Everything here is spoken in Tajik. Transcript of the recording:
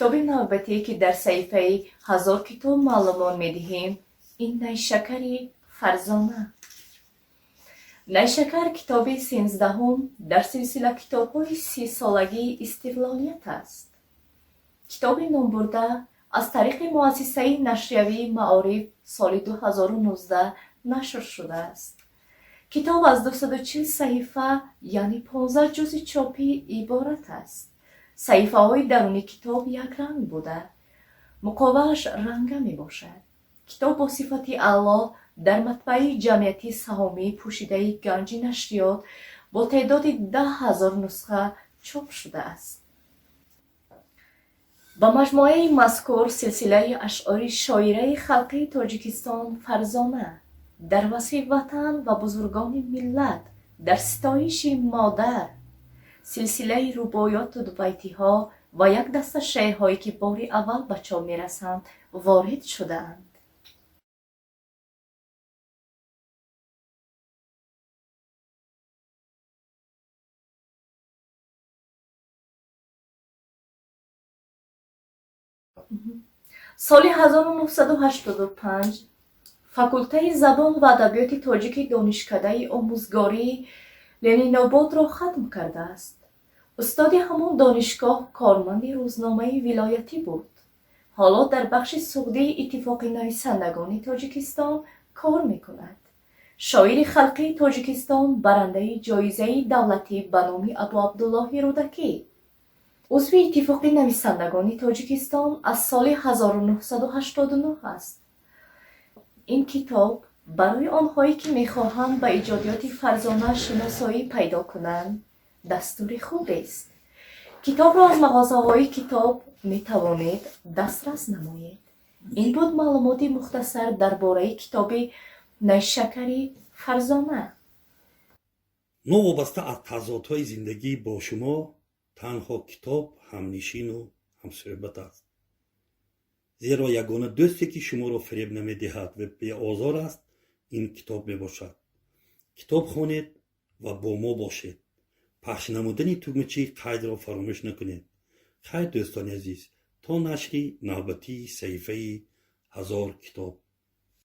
Китоби навбатие, ки дар саҳифаи «Ҳазор китоб» маълумот медиҳем, ин «Найшакари Фарзона». «Найшакар» китоби 13-ум дар силсила китобҳои 30-солагии истиқлолият аст. Китоби номбурда аз тариқи муассисаи нашриявии «Маориф» соли 2019 нашр шудааст. Китоб аз 240 саҳифа, яъне 15 ҷузи чопӣ иборат аст. Саҳифаҳои даруни китоб якранг буда, муқовааш ранга мебошад. Китоб бо сифати аъло дар матбааи ҷамъиятии саҳомии пӯшидаи «Ганҷи нашриёт» бо теъдоди 10 000 нусха чоп шудааст. Ба маҷмӯаи мазкур силсилаи ашъори шоираи халқии Тоҷикистон Фарзона дар васфи ватан ва бузургони миллат, дар ситоиши модар, силсилаи рубоёту дубайтиҳо ва як даста шеърҳое, ки бори аввал ба чоп мерасанд, ворид шудаанд. Соли 1985 факултаи забон ва адабиёти тоҷики Донишкадаи омӯзгории Ленинободро хатм кардааст. Устоди ҳамон донишгоҳ, корманди рӯзномаи вилоятӣ буд. Ҳоло дар бахши суғдии Иттифоқи нависандагони Тоҷикистон кор мекунад. Шоири халқии Тоҷикистон, барандаи ҷоизаи давлатӣ ба номи Абуабдуллоҳи Рӯдакӣ, узви Иттифоқи нависандагони Тоҷикистон аз соли 1989 аст. Ин китоб барои онҳое, ки мехоҳанд ба иҷодиёти Фарзона шиносоӣ пайдо кунанд, дастури хубест. Китобро аз мағозаҳои китоб метавонед дастрас намоед. Ин буд маълумоти мухтасар дар бораи китоби «Найшакари Фарзона». Новобаста аз тазодҳои зиндагӣ, бо шумо танҳо китоб ҳамнишину ҳамсӯҳбат аст, зеро ягона дӯсте, ки шуморо фиреб намедиҳад ва беозор аст, ин китоб мебошад. Китоб хонед ва бо мо бошед. Пахш намудани тугмачаи қайдро фаромӯш накунед. Хайр, дӯстони азиз, то нашри навбатии саҳифаи «Ҳазор китоб».